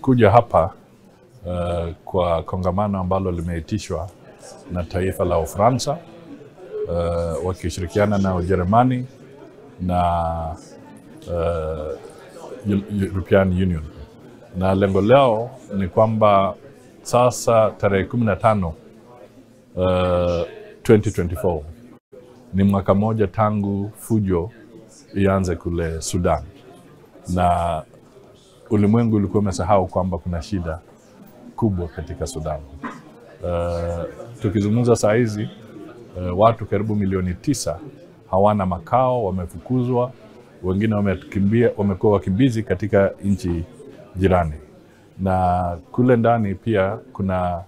Tumekuja hapa kwa kongamano ambalo limeitishwa na taifa la Ufaransa wakishirikiana na Ujerumani na European Union, na lengo lao ni kwamba sasa tarehe 15 2024 ni mwaka moja tangu fujo ianze kule Sudan, na ulimwengu ulikuwa umesahau kwamba kuna shida kubwa katika Sudan. Tukizungumza saa hizi watu karibu milioni 9 hawana makao, wamefukuzwa, wengine wamekimbia, wamekuwa wakimbizi katika nchi jirani, na kule ndani pia kuna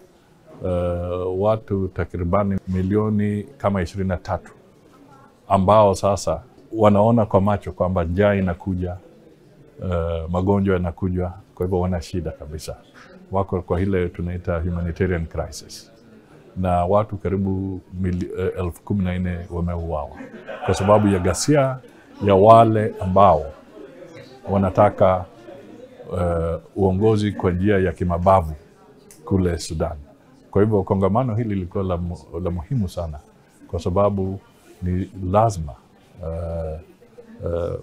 watu takribani milioni kama 23 ambao sasa wanaona kwa macho kwamba njaa inakuja, magonjwa yanakuja, kwa hivyo wana shida kabisa, wako kwa ile tunaita humanitarian crisis, na watu karibu 14,000 wameuawa kwa sababu ya ghasia ya wale ambao wanataka uongozi kwa njia ya kimabavu kule Sudan. Kwa hivyo kongamano hili lilikuwa la muhimu sana kwa sababu ni lazima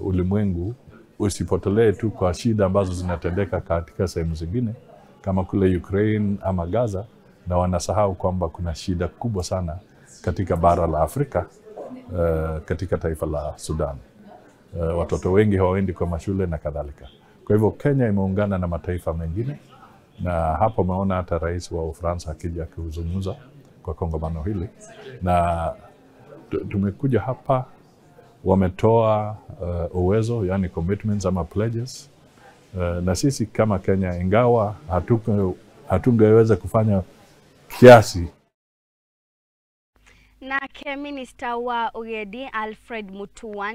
ulimwengu usipotelee tu kwa shida ambazo zinatendeka katika sehemu zingine kama kule Ukraine ama Gaza, na wanasahau kwamba kuna shida kubwa sana katika bara la Afrika, katika taifa la Sudan. Watoto wengi hawaendi kwa mashule na kadhalika. Kwa hivyo Kenya imeungana na mataifa mengine, na hapo umeona hata rais wa Ufaransa akija kuzungumza kwa kongamano hili, na tumekuja hapa, wametoa uwezo, yani commitments ama pledges, na sisi kama Kenya, ingawa hatungeweza kufanya kiasi. Nake minista wa ugendi Alfred Mutua.